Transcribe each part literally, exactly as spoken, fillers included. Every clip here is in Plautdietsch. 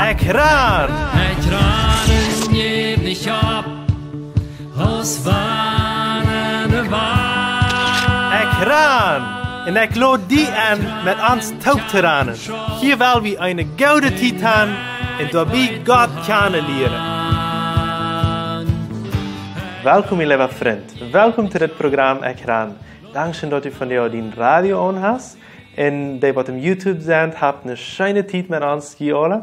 Ekj ran! Ekj ran un jäw nich opp, aus wann de Welt. Ekj ran! Un ekj lod die enn, met ons toop to ranen. Hia well wie eene goode Tiet han un doabie Gott kjanen lieren. Welkom, mien leewa Frint. Welkom to dit Program Ekj ran. Dankscheen, daut du vondoag dien Radio aun hast. Un dee, waut em YouTube sent, habt eene scheene Tiet met ons hia aule.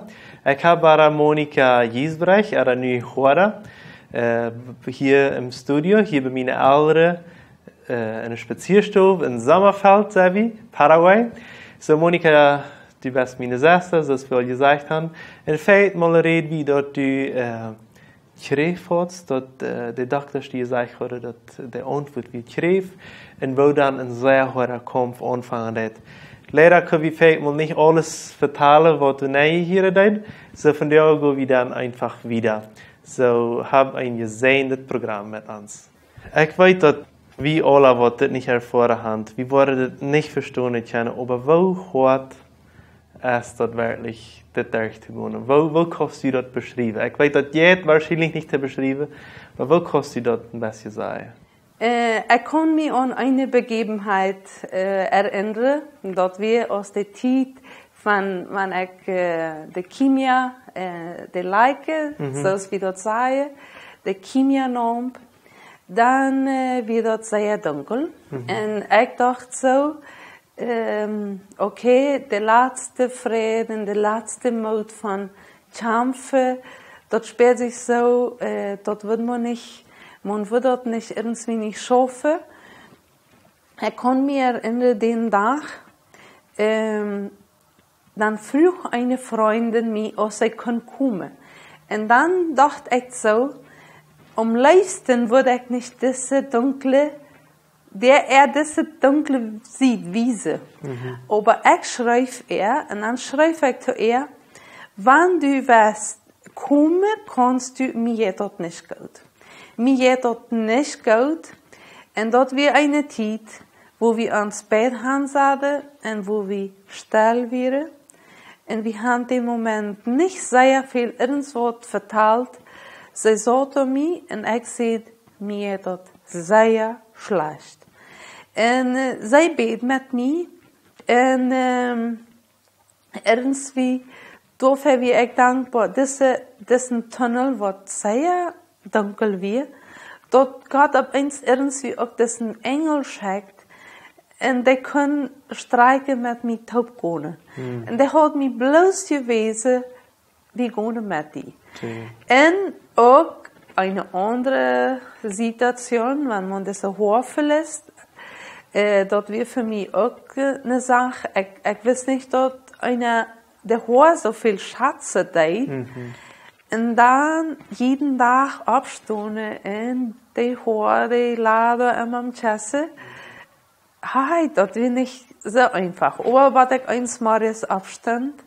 Ekj hab Monika Giesbrecht, äa nu Hoada, äh, hia em Studio, hia bie miene Elren, äh, enne Spazieastow en Sommerfeld, sent wie, Paraguay. Soo, Monika, du best miene Sesta, soo aus wie aul jesajcht haben. Un eenjemol räd wie, daut du, äh, Kjräft haudst, daut, äh, de Dokta die jesajcht haud, daut de Auntwuat wia Kjräft, un woo dan een sea hoada Kaumf aunfangen deed. Leida kjenn wie eenjemol nich aules vetalen, waut du nich hieren deist. Soo, vondoag go wie dan eefach wieda. Soo, hab een jesäajendet Program met ons. Ekj weet, daut wie aule, waut dit nich erfoaren haben, wie woaren dit nich vestonen kjennen, oba woo hoat es daut werkjlich, dit derchtogonen? Woo, woo kaust du daut beschriewen? Ekj weet, daut jeit woarschienlich nich to beschriewen, oba woo kaust du daut een bät sajen? Äh, ekj kaun mie aun eene Bejäwenheit, äh, erinnren, daut wia aus de Tiet von, wan ekj, äh, de Chemia, äh, de Like, Mhm. soo aus wie daut sajen, de Chemia neem, dan, äh, wia daut sea dunkel. Mhm. Un ekj docht soo, ähm, okay, de latste Fräd un de latste Moot von kjamfen, daut späat sikj soo, äh, daut woat maun nich, maun woat daut nich irjentwoo nich schaufen. Ekj kaun mie erinnren dän Dach, ähm, dan fruach eene Frindin mie, aus see kunn komen. Un dan docht ekj soo, aum leefsten wudd ekj nich dise dunkle, dee äa dise dunkle Sied wiesen. Mhm. Oba ekj schreef äa, un dan schreef ekj to äa, wan du west komen, kaust du, mie jeit daut nich goot. Mie jeit daut nich goot. Un daut wia eene Tiet, wua wie ons beid han saten un wua wie stell wieren. Un wie han dän Moment nich sea väl irjentwaut vetalt. See säd to mie un ekj säd, mie jeit daut sea schlajcht. Un, äh, see bäd met mie. Un, ähm, irjentwoo, doafäa wia ekj dankboa, dise, disen Tunnel, waut sea dunkel wia, daut Gott opp eemol irjentwoo uk disen Enjel schekjt, un dee kunn strakjen met mie toop gonen. Hmm. Un dee haud mie bloos jewäsen, wie gonen met die. Okay. Un uk eene aundre Situation, wan maun dise Hoa veliet, äh, daut wia fa mie uk, äh, eene Sach. Ekj, ekj wist nich, daut eena de Hoa soo väl schazen deed. Mhm. Un dan jieden Dach oppstonen un de Hoa, dee lagen emma aum Kjessen. Hei, daut wia nich soo eefach. Oba waut ekj eemol morjes oppstunt,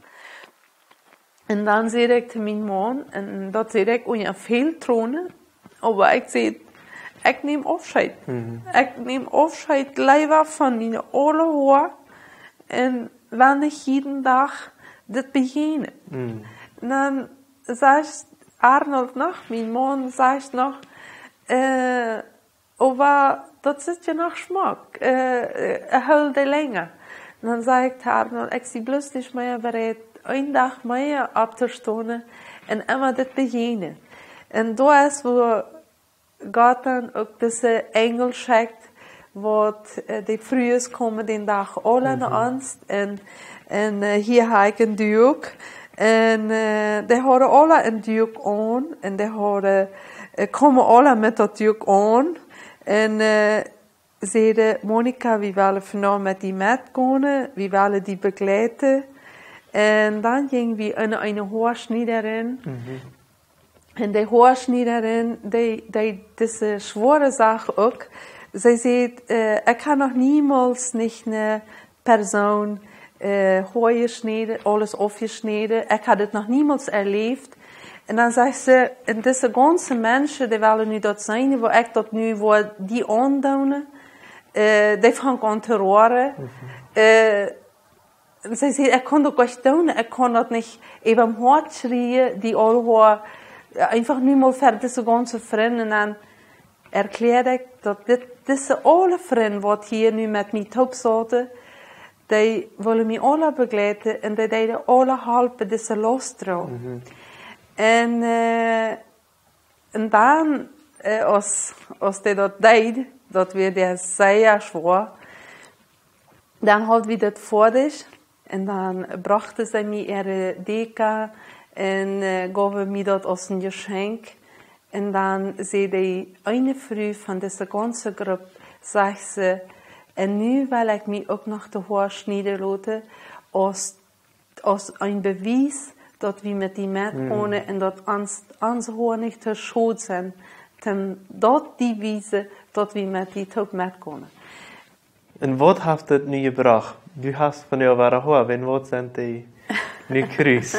un dan säd ekj to mienen Maun, un daut säd ekj unja väl Tronen, oba ekj säd, ekj näm Aufscheet. Mhm. Ekj näm Aufscheet leewa von miene aule Hoa, un well nich jieden Dach dit bejäajnen. Mhm. Un dan sajcht Arnold noch, mienen Maun, sajcht noch, äh, oba daut sitt je noch schmock, äh, äh, hool dee lenja. Un dan säd ekj to Arnold, ekj sie bloos nich mea bereit, een Dach mea opptostonen un emma dit bejäajnen. Un doa es, wua Gott dan uk dise Enjel schekjt, waut, äh, de Frues komen dän Dach aula no Mhm. ons un, un, äh, hia ha ekj een Duak. Un, äh, dee hauden aula een Duak aun. Un dee hauden, äh, komen aula met daut Duak aun. Un, äh, säden, Monika, wie wellen vondoag met die metgonen, wie wellen die bejleiden. Un dan jinjen wie no eene Hoaschniedarin. Mhm. Un de Hoaschniedarin, dee, dee, dise schwoare Sach uk, see säd, äh, ekj ha noch niemols nich eene Persoon, äh, Hoa jeschnäden, aules aufjeschnäden. Ekj ha dit noch niemols erläft. Un dan sajcht see, un dise gaunze Menschen, dee wellen nu daut seenen, woo ekj daut nu woa die aundoonen, äh, dee fangen aun to roaren. Mhm. Äh, un see säd: "Ekj kaun daut nich doonen, ekj kaun daut nich äwa mien Hoat schrieen, dee aule Hoat, äh, eefach nu mol ver dise gaunze Frind." Un dan erkjläad ekj daut dit, dise aule Frind, waut hia nu met mie toop sauten, dee wullen mie aule bejleiden un dee deeden aule halpen dise Laust droagen. Un, äh, un dan, äh, aus, aus dee daut deeden, daut wia dee sea schwoa, dan haud wie daut foadich un dan brochten see mie äare Deka un, äh, jeewen mie daut aus een Jeschenkj. Un dan säd dee eene Fru von dise gaunze Grupp, sajcht see: "Un nu well ekj mie uk noch de Hoa schnieden loten, aus, aus een Bewies, daut wie met die metgonen un daut ons, onse Hoa nich to schod sent, om daut to wiesen, daut wie met die toop metgonen." Un waut haft dit nu jebrocht? Du hast von jo wada Hoa, wan waut sent dee nu kruus?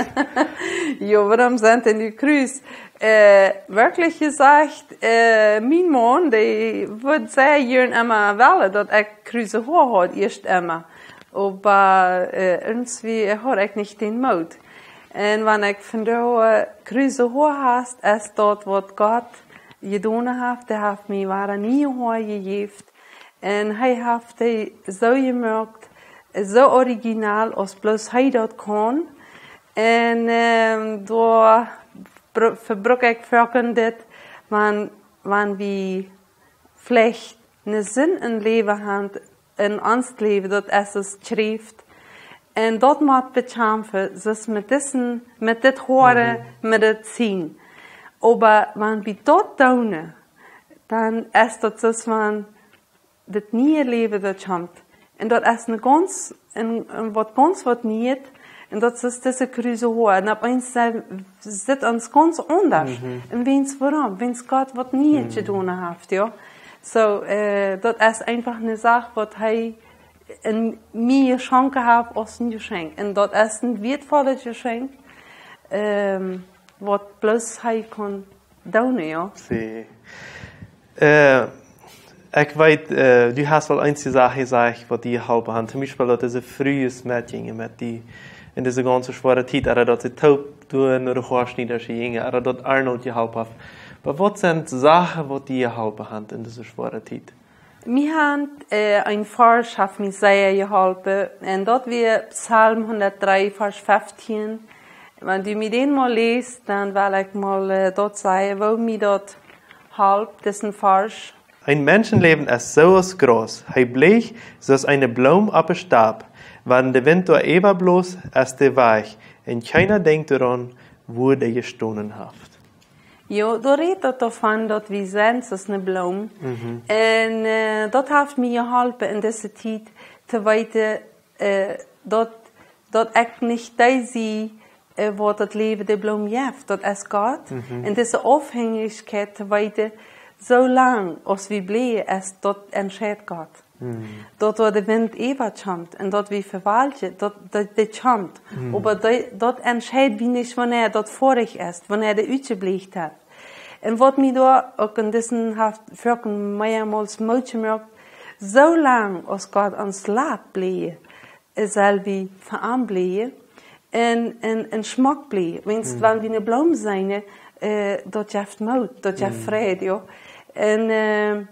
Jo, wuarom sent dee nu kruus? Äh, werkjlich jesajcht, äh, mien Maun, dee wudd sea jieren emma wellen, daut ekj kruse Hoa haud, ieescht emma. Oba, äh, irjentwoo haud ekj nich dän Moot. Un wan ekj vondoag, äh, kruse Hoa hab, es daut waut Gott jedonen haft. Dee haft mie wada niee Hoa jejäft. Un hee haft dee soo jemoakt, soo original, aus bloos hee daut kaun. Un, ähm, doa bru-, vebruk ekj foaken dit, wan, wan wie veleicht eene Sind em Läwen haben, en ons Läwen, daut es aus Kjräft. Un daut mott bekjamfen, soo met disen, met dit Hoaren, met dit Sien. Oba wan wie daut doonen, dan es daut soo aus wan daut niee Läwen daut kjemt. Un daut es een gaunz, een, een waut gaunz waut Nieet. Un daut es dise kruse Hoa. Un opp eemol sent, sitt ons gaunz aundasch. Un weens wuarom? Weens Gott waut Nieet jedonen haft, jo. Soo, äh, daut es eefach eene Sach waut hee en mie jeschonken haft aus een Jeschenkj. Un daut es een wieetvollet Jeschenkj, ähm, waut bloos hee kaun doonen, jo. See. Äh, ekj weet, äh, du hast aul eenje Sachen jesajcht, waut die jeholpen haben. Toom Biespel, daut dise Frues metjinjen met die en dise gaunze schwoare Tiet, ooda daut see toop doa no de Hoaschnieda jinjen, ooda daut Arnold jeholpen haft. Oba waut sent Sachen, waut die jeholpen haben en dise schwoare Tiet? Mie haft, äh, een Varsch haft mie sea jeholpen, un daut wia Psalm hundatdree, Varsch fieftieen. Wan du mie dän mol läst, dan well ekj mol, äh, daut sajen, woo mie daut halpt, disen Varsch. Een Menschenläwen es soo aus Graus, hee blieet soo aus eene Bloom opp de Stap, wan de Wint doa äwa blost, es dee wajch, un kjeena denkjt doaraun, wua dee jestonen haft. Jo, doa rät daut doavon, daut wie sent soo aus eene Bloom. Un, äh, daut haft mie jeholpen en dise Tiet to weeten, äh, daut, daut ekj nich dee sie, äh, waut daut Läwen de Bloom jeft. Daut es Gott. Un dise Aufhängichkjeit to weeten, soo lang aus wie bliewen, es daut entscheit Gott. Daut doa de Wint äwa kjemt un daut wie vewalkjen, daut, daut, daut kjemt. Oba daut, daut entscheit wie nich, wanea daut foadich es, wanea dee utjeblieet haft. Un waut mie doa uk en disen haft foaken meamols Moot jemoakt, soo lang aus Gott ons lat bliewen, äh, sell wie fa am bliewen un, un, un schmock bliewen. Weens wan wie eene Bloom sent, äh, daut jeft Moot, daut jeft Fräd, jo. Un, äh,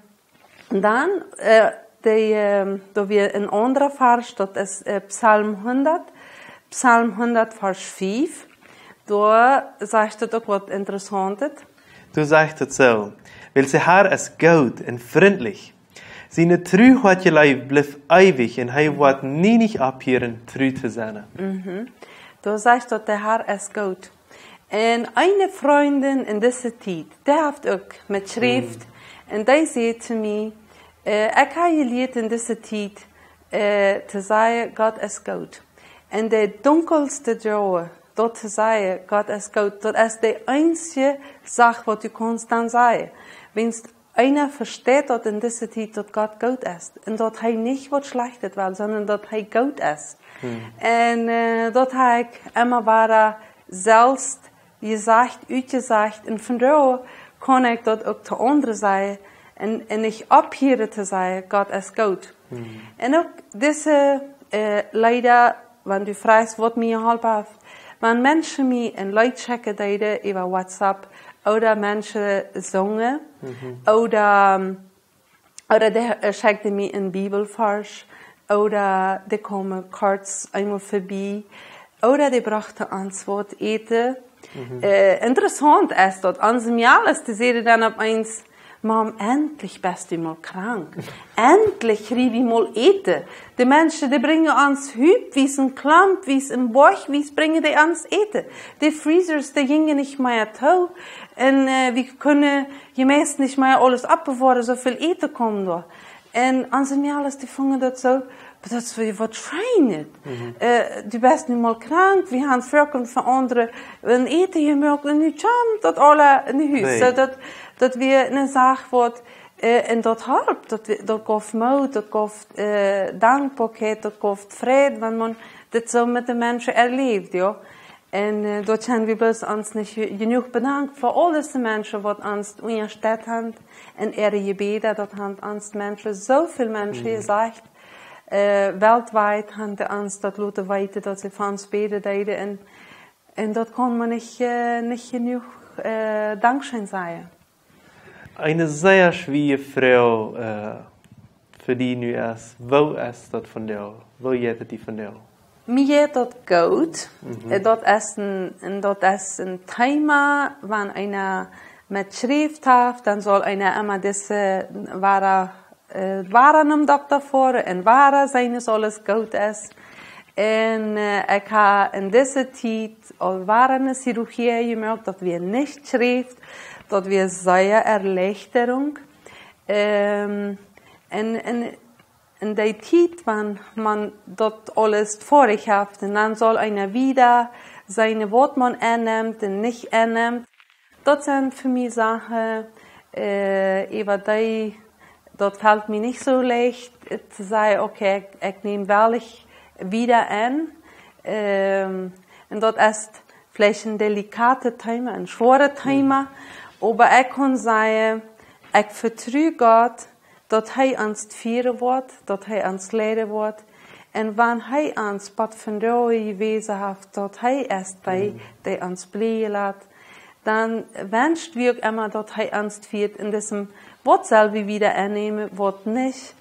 dan, äh, dee, ähm, doa wia een aundra Varsch, daut es, äh, Psalm hundat, Psalm hundat, Varsch fief. Doa sajcht et uk waut Interessauntet. Doa sajcht et soo: "Wiels de Herr es goot un frintlich. Siene Tru haft jeleeft, blift eewich, un hee woat nie nich opphieren, tru to sennen." Doa sajcht daut, de Herr es goot. Un eene Frindin en dise Tiet, dee haft uk met Kjräft, un dee säd to mie, äh, ekj hab jelieet en dise Tiet, äh, to sajen, Gott es goot. En de dunkelste Doag, daut to sajen, Gott es goot, daut es de eensje Sach, waut du kaust dan sajen. Weens eena vesteit daut en dise Tiet, daut Gott goot es. Un daut hee nich waut Schlajchtet well, sonda daut hee goot es. Un, äh, daut hab ekj emma wada selfst jesajcht, utjesajcht. Un vondoag kaun ekj daut uk to aundre sajen. Un, un nich opphieren to sajen, Gott es goot. Un uk dise, äh, Leeda Wan du froagst, waut mie jeholpen haft, wan Menschen mie een Leet schekjen deeden äwa WhatsApp, ooda Menschen sungen, ooda, ooda dee, äh, schekjten mie een Bibelvarsch, ooda dee kjeemen kort eemol verbie, ooda dee brochten ons waut äten. Äh, interessaunt es daut, onse Mejales, dee säden dan opp eemol: "Mam, endlich best du mol krank. Endlich kjrie wie mol Äten. De Menschen, dee brinjen ons hüpwies un klumpwies un boajchwies brinjen dee ons Äten. De Freezers, dee jinjen nich mea too. Un, äh, wie kunnen je meist nich mea aules oppbewoaren, soo väl Äten kjemt doa." Un onse Mejales, dee fungen daut soo, daut es waut Scheenet. Äh, du best nu mol krank, wie haben foaken fa aundre een Äten jemoakt un nu kjemt daut aula en Hus. Soo daut, daut wia eene Sach waut, äh, un daut holp, daut, daut jeef Moot, daut jeef, äh, Dankboakjeit, daut jeef Fräd, wan maun daut soo met de Menschen erläft, jo. Un, äh, doa kjenn wie bloos ons nich je-, jenuach bedanken fa aul dise Menschen, waut ons unjastett haben en äare Jebäden. Daut haben ons Menschen, soo väl Menschen jesajcht, äh, weltwiet haben dee ons daut loten weeten, daut see fa ons bäden deeden. Un, un daut kaun maun nich, äh, nich jenuach, äh, Dankscheen sajen. Eene sea schwoare Froag, äh, fa die nu es: Woo es daut vondoag? Woo jeit et die vondoag? Mie jeit daut goot. Äh, daut es een, un daut es een Thema, wan eena met Schreft haft, dan saul eena emma dise wada, äh, wada nom Dokta foaren un wada seenen, daut aules goot es. Un, äh, ekj hab en dise Tiet aul wada eene Chirurgie jemoakt, daut wia nich Schreft, daut wia sea Erleichterung. Ähm, un, un, un dee Tiet, wan maun daut aules foadich haft, un dan saul eena wada seenen, waut maun ennemt un nich ennemt. Daut sent fa mie Sachen, äh, äwa dee, daut felt mie nich soo leicht, äh, to sajen: "Okay, ekj, ekj näm werkjlich wada aun." Ähm, un daut es veleicht een delikatet Thema, een schwoaret Thema, oba ekj kaun sajen, ekj vetru Gott, daut hee ons fieren woat, daut hee ons leiden woat. Un wan hee ons bat vondoag jewäsen haft, daut hee es dee, dee ons blieejen lat, dan wensch wie uk emma, daut hee ons fieet en disem, waut sell wie wada ennämen, waut nich.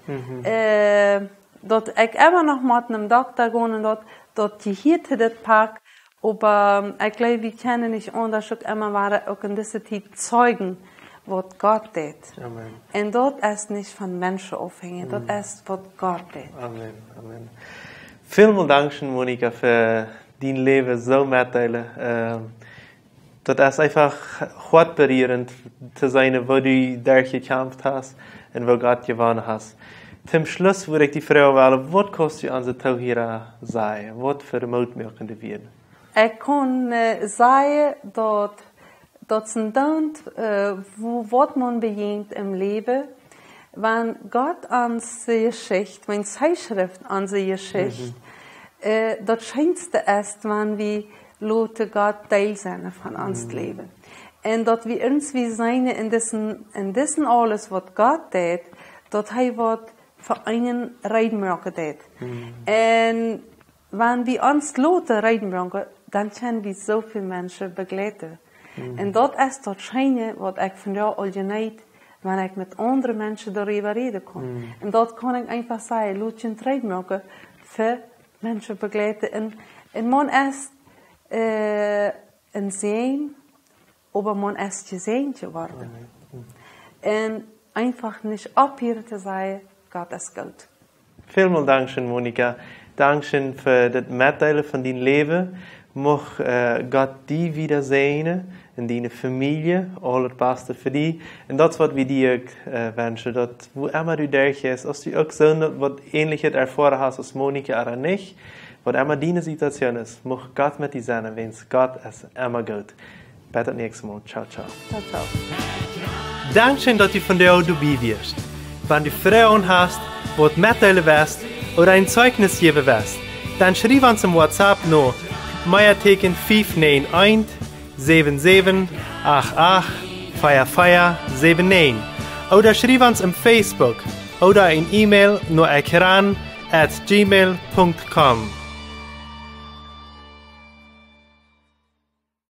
Äh, daut ekj emma noch mott nom Dokta gonen un daut, daut jehieet to dit Pak. Oba, ähm, ekj jleew, wie kjennen nich aundasch uk emma wada uk en dise Tiet zeijen, waut Gott deit. Amen. Un daut es nich von Menschen aufhenjen, daut es, waut Gott deit. Amen, amen. Välmol dankscheen, Monika, fa dien Läwen soo mettodeelen. Ähm, daut es eefach hoatberierent to seenen, woo du derchjekjamft hast un woo Gott jewonnen hast. Toom Schluss wudd ekj die froagen wellen: Waut kaust du onse Toohiera sajen? Waut fa Moot moakende Wieed? Ekj kaun, äh, sajen, daut, daut sent dan, äh, woo, waut maun bejäajent em Läwen, wan Gott onse Jeschicht, wan hee schrift onse Jeschicht, äh, daut scheenste es, wan wie loten Gott Deel sennen von ons Läwen. Un daut wie ons, wie seenen en disen, en disen aules, waut Gott deit, daut hee waut fa eenen reed moaken deit. Un wan wie ons loten reed moaken, dan kjennen wie soo väl Menschen bejleiden. Un daut es daut Scheene, waut ekj vondoag aul jeneet, wan ekj met aundre Menschen doaräwa räden kaun. Un daut kaun ekj eefach sajen, lot junt reed moaken fa Menschen bejleiden. Un, un maun es, äh, een Säajen, oba maun es jesäajent jeworden. Un eefach nich opphieren to sajen: Gott es goot. Välmol dankscheen, Monika. Dankscheen fa daut Mettodeelen von dien Läwen. Mucht, äh, Gott die wada säajnen un diene Famielje, aules Baste fa die. Un daut es, waut wie die uk, äh, wenschen, daut woo emma du derchjeist, aus du uk soo waut Ähnlichet erfoaren hast aus Monika ooda nich, waut emma diene Situation es, mucht Gott met die sennen, wiels Gott es emma goot. Bat daut näakjste Mol. Ciao, ciao. Ciao, ciao. Dankscheen, daut du vondoag doabie wieescht. Wan du Froagen hast, waut mettodeelen west ooda een Zeichnis jäwen west, dan schriew ons em WhatsApp no Meateken fief näajen eent, säwen säwen acht acht, vea vea säwen näajen. Ooda schriew ons em Facebook ooda een E-Mail no ekran at gmail punkt com.